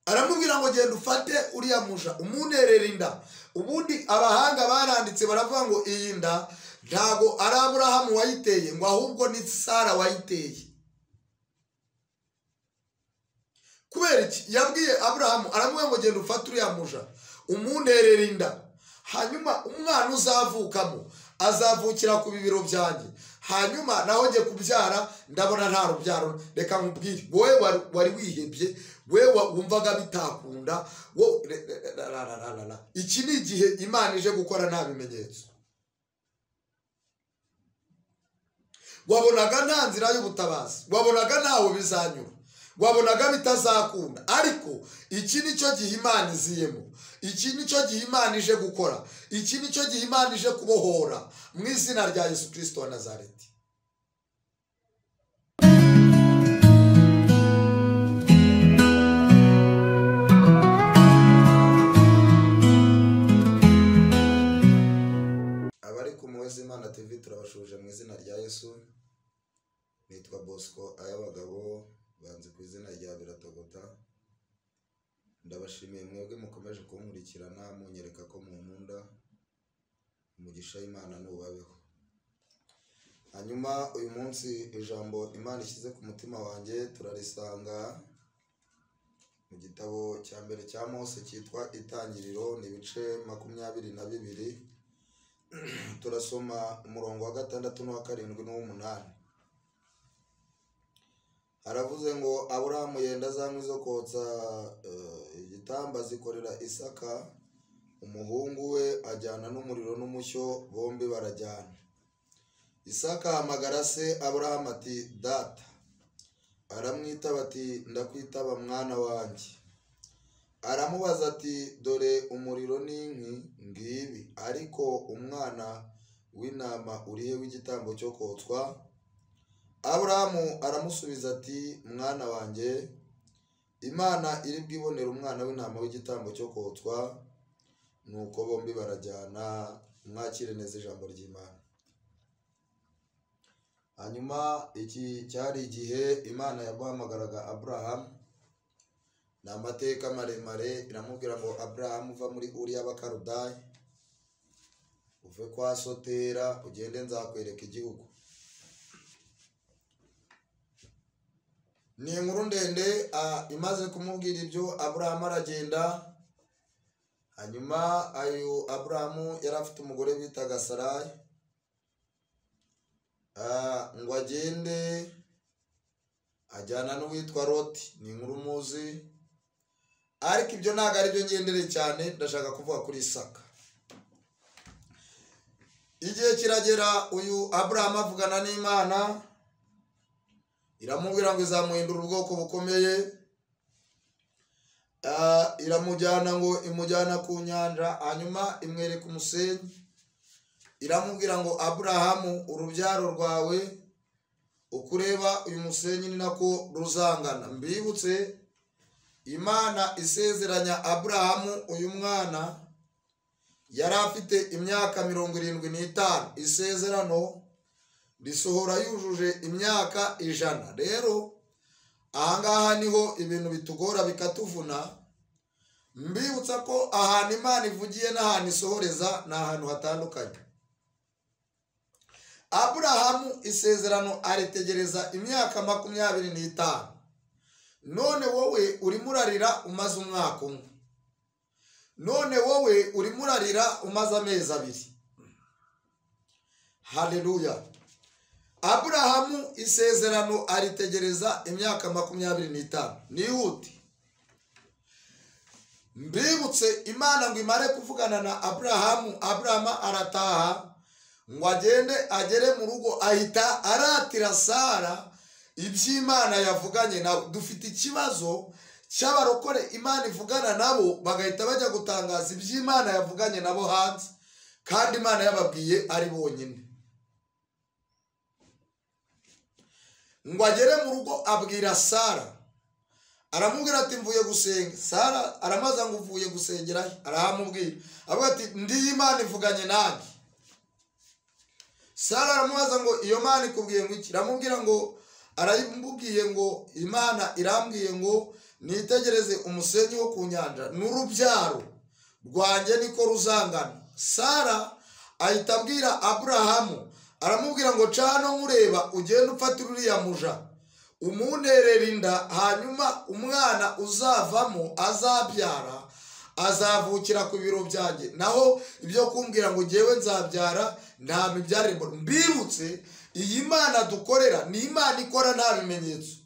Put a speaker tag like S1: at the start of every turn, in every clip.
S1: Aramubwira ngo genda ufate uriya muja umunerera inda. Ubundi abahanga baranditse baravuga ngo iyi nda ntago ari Aburahamu wayiteye, ngo ahubwo ni Sara wayiteye. Kubera iki? Yabwiye Aburahamu aramubwira ngo genda ufate uriya muja umunerera inda, hanyuma umwana uzavukamo azavukira ku bibero byanjye, hanyuma naho nge kubyara ndabona nta rubyaro. Reka nkubwire, wowe wari wihebye, wowe wumvaga bitakunda, iki ni igihe Imana ije gukora nta bimenyetso. Wabonaga nta nzira y'ubutabazi, wabonaga ntaho bizanyura, wabonaga bitazakunda, ariko iki nicyo gihe Imana iziyemo, iki nicyo gihe Imana ije gukora, iki nicyo gihe Imana ije kubohora mu izina rya Yesu Kristo wa Nazareti. Abari ku Muwezi Imana TV turabashuje mu izina rya Yesu. Nitwa Bosco Ayabagabo, banze ku izina rya Biratogota. Ndabashimiye mwebwe mukomeje kunkurikirana munyereka ko munkunda. Umugisha w'Imana nubabeho. Hanyuma uyu munsi ijambo Imana ishyize ku mutima wanjye turarisanga mu gitabo cya mbere cya Mose cyitwa Itangiriro, ni ibice 22. Turasoma umurongo wa 6 n'uwa 7 n'uw'umunani. Aravuze ngo Aburahamu yenda za nkwi zo kotsa igitamba azikorera Isaka umuhungu we, ajyana n'umuriro n'umushyo, bombi barajyana. Isaka ahamagara se Aburahamu ati data. Aramwitaba ati ndakwitaba mwana wanjye. Aramubaza ati dore umuriro n'inkwi ngibi, ariko umwana w'intama urihe w'igitambo cyo kotswa? Aburahamu aramusubiza ati mwana wanjye, Imana iri bwibonera umwana w'intama w'igitambo cyo kotswa. Nuko bombi barajyana. Mwakire neza ijambo ry'Imana. Hanyuma iki cyari igihe Imana yaguhamagaraga Aburahamu. Ni amateka maremare. Iramubwira ngo Aburahamu uva muri Uri y'Abakarudayi, uve kwa Sotera, ugende nzakwereka igihugu. Ni inkuru ndende. Imaze kumubwira ibyo, Aburahamu aragenda. Hanyuma ayo Aburahamu yari afite umugore bitaga Sarayi, ngo agende ajyana n'uwitwa Loti. Ni inkuru muzi, ariko ibyo ntabwo ari byo ngendere cyane. Ndashaka kuvuga kuri Isaka. Igihe kiragera uyu Aburahamu avugana n'Imana, iramubwira ngo izamuhindura ubwoko bukomeye. Iramujyana ngo imujyana ku nyanja, hanyuma imwereka umusenyi. Iramubwira ngo Aburahamu, urubyaro rwawe ukureba uyu musenyi ni nako ruzangana. Mbibutse, Imana isezeranya Aburahamu uyu mwana yari afite imyaka 75. Isezerano risohora yujuje imyaka 100. Rero ahangaha niho ibintu bitugora bikatuvuna. Mbibutsa ko ahantu Imana ivugiye n'ahantu isohoreza ni ahantu hatandukanye. Aburahamu isezerano aritegereza imyaka 25. None wowe urimo urarira umaze umwaka umwe. None wowe urimo urarira umaze amezi 2. Haleluya. Aburahamu isezerano aritegereza imyaka 25. Nihute. Mbibutse, Imana ngo imare kuvugana na Aburahamu, Aburahamu arataha ngo agende agere mu rugo, ahita aratira Sara iby'Imana yavuganye nabo. Dufite ikibazo cy'abarokore Imana ivugana nabo bagahita bajya gutangaza iby'Imana yavuganye nabo hanze, kandi Imana yababwiye ari bonyine. Ngo agere mu rugo abwira Sara, aramubwira ati mvuye gusenga. Sara aramaza ngo uvuye gusengera, arahamubwira avuga ati ndi Imana ivuganye nanjye. Sara aramubaza ngo iyo Mana ikubwiye ngo iki? Aramubwira ngo arayimubwiye ngo Imana irambwiye ngo Nitegereze umusenyi wo ku nyanja, n'urubyaro rwanjye niko ruzangana. Sara ahita abwira Aburahamu, aramubwira ngo cano nkureba, ugende ufate uriya muja umunterera inda, hanyuma umwana uzavamo azabyara azavukira ku biro byanjye. Naho ibyo kumbwira ngo ngewe nzabyara nta mibyarire mbona. Mbibutse, iyi Mana dukorera ni Imana ikora nta bimenyetso.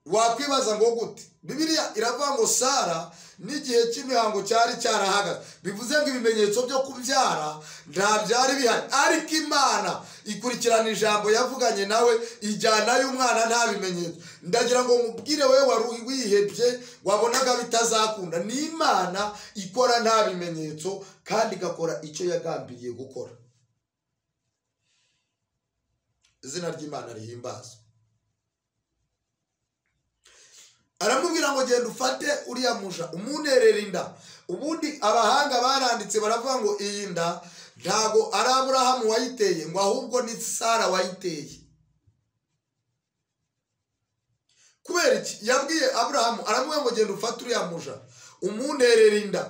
S1: Wakwibaza ngo gute? Bibiliya iravuga ngo Sara n'igihe cy'imihango cyari cyarahagaze, bivuze ngo ibimenyetso byo kubyara nta byari bihari, ariko Imana ikurikirana ijambo yavuganye nawe, ijyana y'umwana nta bimenyetso. Ndagira ngo nkubwire wowe wari wihebye, wabonaga bitazakunda, ni Imana ikora nta bimenyetso kandi igakora icyo yagambiriye gukora. Izina ry'Imana rihimbazwe. Aramubwira ngo genda ufate uriya muja umunterera inda. Ubundi abahanga baranditse baravuga ngo iyi nda ntago ari Aburahamu wayiteye, ngo ahubwo ni Sara wayiteye. Kubera iki? Yabwiye Aburahamu aramubwira ngo genda ufate uriya muja umunterera inda,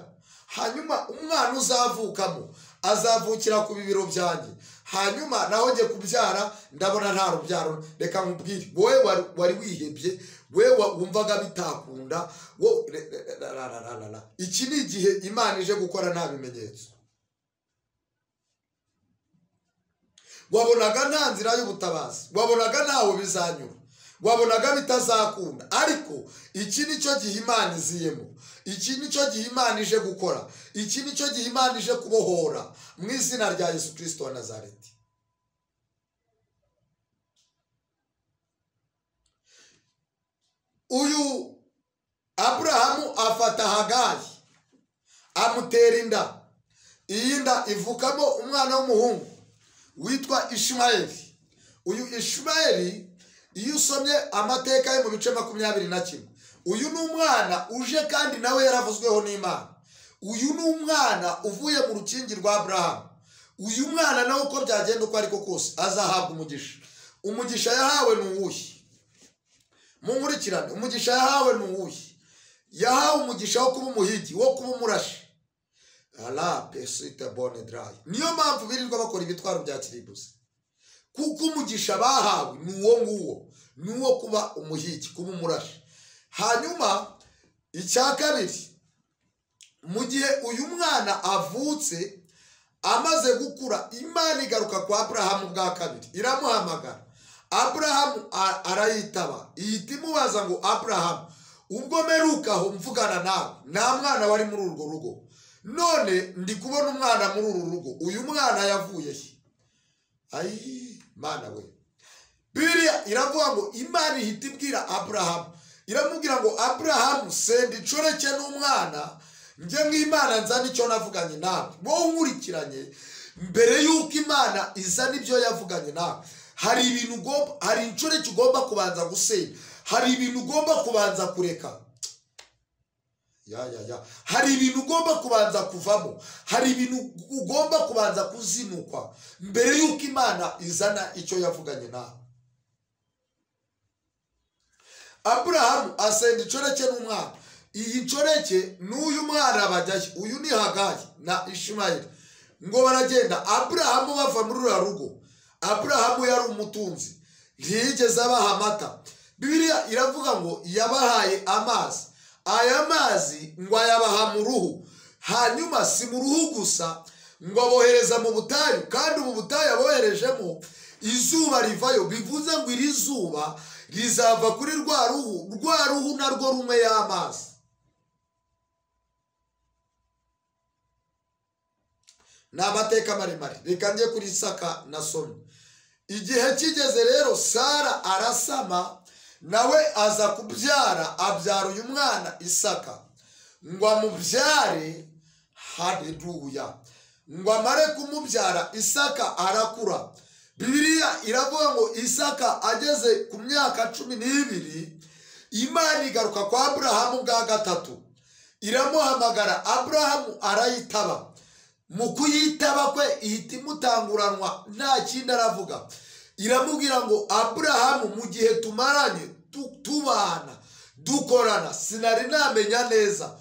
S1: hanyuma umwana uzavukamo azavukira ku bibero byanjye, hanyuma naho njye kubyara ndabona nta rubyaro. Reka nkubwire, wowe wari wihebye, wewe wumvaga bitakunda, iki ni igihe Imana ije gukora nta bimenyetso. Wabonaga nta nzira y'ubutabazi, wabonaga ntaho bizanyura, wabonaga bitazakunda, ariko iki nicyo gihe Imana iziyemo, iki nicyo gihe Imana ije gukora, iki nicyo gihe Imana ije kubohora mu izina rya Yesu Kristo wa Nazareti. Uyu Aburahamu afata Hagari amutera inda. Iyi nda ivukamo umwana w'umuhungu witwa Ishimayeli. Uyu Ishimayeli, iyo usomye amateka ye mu bice 21, uyu ni umwana uje kandi nawe yaravuzweho n'Imana. Uyu ni umwana uvuye mu rukingi rwa Aburahamu. Uyu mwana nawe uko byagenda uko ariko kose azahabwa umugisha. Umugisha yahawe ni uwuhe? Munkurikirane, umugisha yahawe ni uwuhe? Yahawe umugisha wo kuba umuhigi, wo kuba umurashi. Ala pesite bonne dry. Niyo mpamvu birirwa bakora ibitwaro bya kiribuzi, kuko umugisha bahawe ni uwo nguwo, ni uwo kuba umuhigi, kuba umurashi. Hanyuma icya kabiri, mu gihe uyu mwana avutse amaze gukura, Imana igaruka kwa Aburahamu bwa kabiri iramuhamagara. Aburahamu arayitaba, ihita imubaza ngo Aburahamu, ubwo mperukaho mvugana nawe nta mwana wari muri urwo rugo, none ndi kubona umwana muri uru rugo, uyu mwana yavuye he? Ayi Mana we! Bibiliya iravuga ngo Imana ihita ibwira Aburahamu, iramubwira ngo Aburahamu, senda inshoreke n'umwana, njye nk'Imana nzana icyo navuganye nawe. Wowe unkurikiranye, mbere y'uko Imana izana ibyo yavuganye nawe, hari ibintu ugomba, hari inshoreke ugomba kubanza gusenya, hari ibintu ugomba kubanza kureka, ya hari ibintu ugomba kubanza kuvamo, hari ibintu ugomba kubanza kuzinukwa mbere y'uko Imana izana icyo yavuganye nawe. Aburahamu asenda inshoreke n'umwana. Iyi nshoreke n'uyu mwana bajyayo, uyu ni Hagari na Ishimayeli, ngo baragenda. Aburahamu bava muri ruriya rugo. Aburahamu yari umutunzi, ntiyigeze abaha amata. Bibiliya iravuga ngo yabahaye amazi, aya mazi ngo ayabaha mu ruhu. Hanyuma si mu ruhu gusa, ngo abohereza mu butayu, kandi ubu butayu aboherejemo izuba rivayo, bivuze ngo iri zuba rizava kuri rwa ruhu, rwa ruhu narwo rumwe y'amazi. Ni amateka maremare, reka njye kuri Isaka nasomye. Igihe kigeze rero Sara arasama, nawe aza kubyara, abyara uyu mwana Isaka. Ngo amubyare, haleluya, ngo amare kumubyara Isaka arakura. Bibiliya iravuga ngo Isaka ageze ku myaka 12, Imana igaruka kwa Aburahamu bwa gatatu, iramuhamagara. Aburahamu arayitaba. Mu kuyitaba kwe ihita imutanguranwa, nta kindi aravuga. Iramubwira ngo Aburahamu, mu gihe tumaranye tubana, Dukorana sinari namenya neza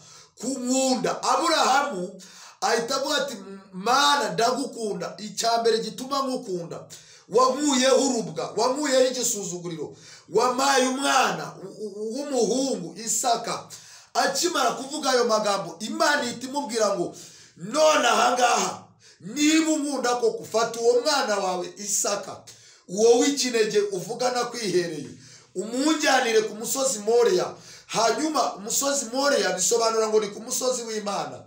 S1: kunkunda. Aburahamu ahita avuga ati Mana ndagukunda, icyambere gituma nkukunda wankuyeho urubwa, wankuyeho igisuzuguriro, wampaye umwana w'umuhungu Isaka. Akimara kuvuga ayo magambo Imana ihita imubwira ngo none ahangaha niba unkunda koko fata uwo mwana wawe Isaka, uwo w'ikinege uvugana kwihereye, umunjyanire ku musozi Moriya. Hanyuma umusozi Moriya bisobanura ngo ni ku musozi w'Imana.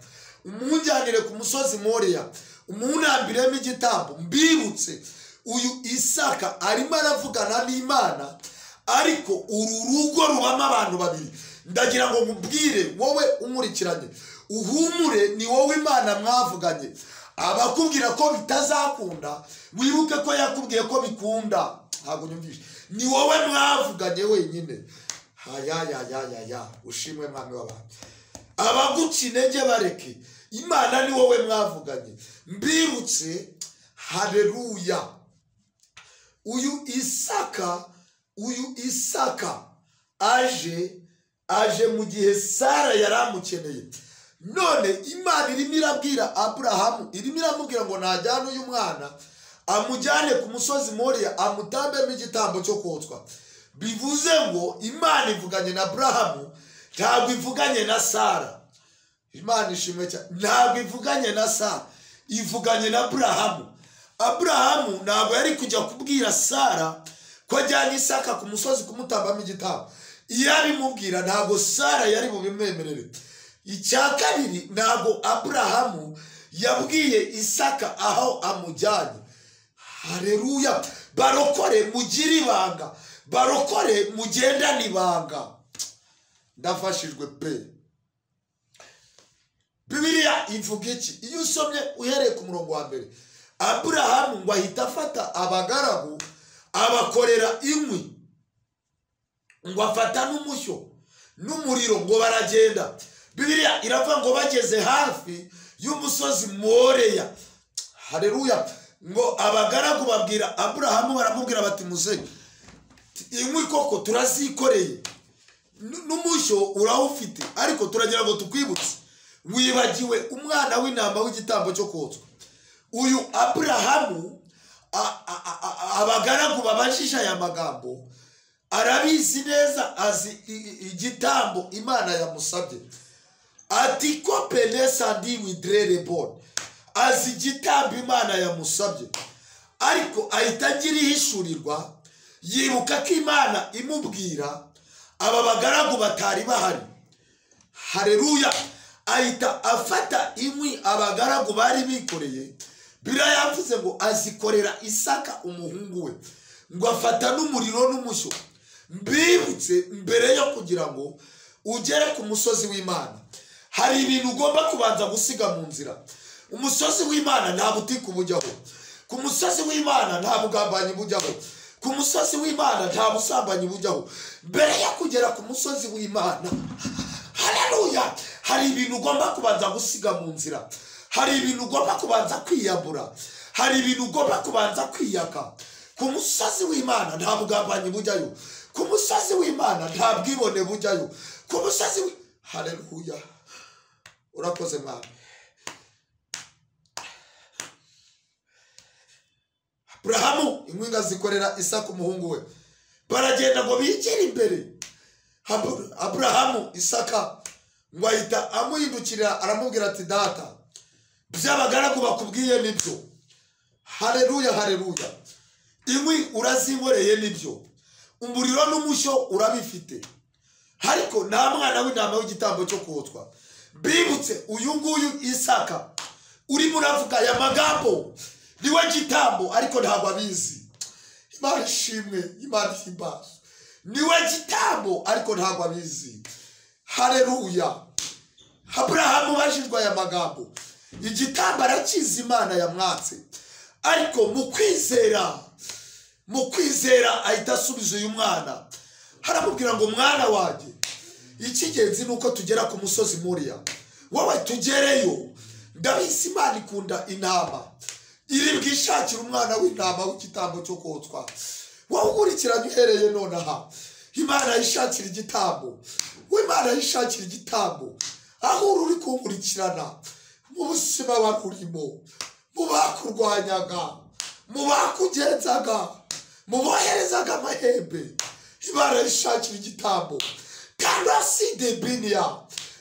S1: Umunjyanire ku musozi Moriya, umunambiremo igitambo. Mbibutse uyu Isaka arimo aravugana n'Imana, ariko uru rugo rubamo abantu babiri. Ndagira ngo nkubwire wowe umurikiranye, uhumure, ni wowe Imana mwavuganye. Abakubwira ko bitazakunda, wibuke ko yakubwiye ko bikunda. Ntabwo nyumvishe, ni wowe mwavuganye wenyine. Hayayayaya, ushimwe mwami w'abantu. Abaguca intege bareke, Imana ni wowe mwavuganye. Mbibutse, haleluya, uyu Isaka aje mu gihe Sara yaramukeneye. None Imana irimo irabwira Aburahamu, irimo iramubwira ngo najyane uyu mwana amujyane ku musozi Moriya amutambemo igitambo cyo kotswa. Bivuze ngo Imana ivuganye na Aburahamu, ntabwo ivuganye na Sara. Imana ishimwe cyane, ntabwo ivuganye na Sara, ivuganye na Aburahamu. Aburahamu ntabwo yari kujya kubwira Sara ko ajyanye Isaka ku musozi kumutambamo igitambo. Iyo abimubwira ntabwo Sara yari bubimwemerere. Icya kabiri, ntabwo Aburahamu yabwiye Isaka aho amujyanye. Haleluya. Barokore mugire ibanga, barokore mugendane ibanga. Ndafashijwe pe. Bibiliya ivuga iki? Iyo usomye uhereye ku murongo wa mbere, Aburahamu ngo ahita afata abagaragu abakorera inkwi, ngo afata n'umushyo n'umuriro, ngo baragenda. Bibiliya iravuga ngo bageze hafi y'umusozi Moriya, haleluya, ngo abagaragu babwira Aburahamu, baramubwira bati muze, inkwi koko turazikoreye n'umushyo urawufite, ariko turagira ngo tukwibutse, wibagiwe umwana w'intama w'igitambo cyo kotswa. Uyu Aburahamu abagaragu babajije aya magambo arabizi neza, azi igitambo Imana yamusabye. Ati ko penesa ndi widrere bon, azi igitambo Imana yamusabye, ariko ahita agira ihishurirwa, yibuka ko Imana imubwira aba bagaragu batari bahari. Haleluya. Ahita afata inkwi abagaragu bari bikoreye. Bibiliya yavuze ngo azikorera Isaka umuhungu we, ngo afata n'umuriro n'umushyo. Mbibutse, mbere yo kugira ngo ugere ku musozi w'Imana hari ibintu ugomba kubanza gusiga mu nzira. Umusozi w'Imana nta butiku bujyaho, ku musozi w'Imana nta bugambanyi bujyaho, ku musozi w'Imana nta busambanyi bujyaho. Mbere yo kugera ku musozi w'Imana, haleluya, hari ibintu ugomba kubanza gusiga mu nzira, hari ibintu ugomba kubanza kwiyambura, hari ibintu ugomba kubanza kwiyaka. Ku musozi w'Imana nta bugambanyi bujyayo, ku musozi w'Imana nta bwibone bujyayo, ku musozi. Haleluya, urakoze mwami. Aburahamu inkwinga zikorera Isaka umuhungu we, baragenda ngo bigire imbere. Aburahamu Isaka ngo ahita amuhindukirira aramubwira ati data, by'abagaragu bakubwiye nibyo. Haleluya, haleluya. Inkwi urazinkoreye nibyo, umuriro n'umushyo urabifite, ariko nta mwana w'intama w'igitambo cyo kotswa. Bibutse uyu nguyu Isaka urimo uravuga aya magambo niwe gitambo, ariko ntabwo abizi. Imana ishimwe, Imana ihimbazwe. Niwe gitambo ariko ntabwo abizi. Haleluya. Aburahamu bajijwe aya magambo, igitambo arakizi Imana yamwatse, ariko mu kwizera ahita asubiza uyu mwana, haramubwira ngo mwana wanjye, icy'ingenzi ni uko tugera ku musozi Moriya, wowe tugereyo. Ndabizi Imana ikunda intama, iri bwishakira umwana w'intama w'igitambo cyo kotswa. Wowe ukurikiranye uhereye nonaha,
S2: Imana yishakira igitambo, Imana yishakira igitambo. Aho uri kunkurikirana mu buzima wari urimo, mu bakurwanyaga, mu bakugenzaga, mu boherezaga amahembe, Imana yishakira igitambo. Tarasi de binia,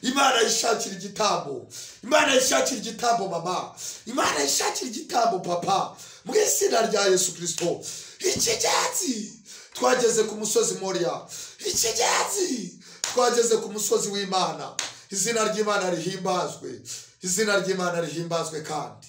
S2: Imana yishakira igitambo. Imana yishakira igitambo mama, Imana yishakira igitambo papa, mu izina rya Yesu Kristo. Ikigenzi twageze ku musozi Moriya, ikigenzi twageze ku musozi w'Imana. Izina ry'Imana rihimbazwe, izina ry'Imana rihimbazwe. Kandi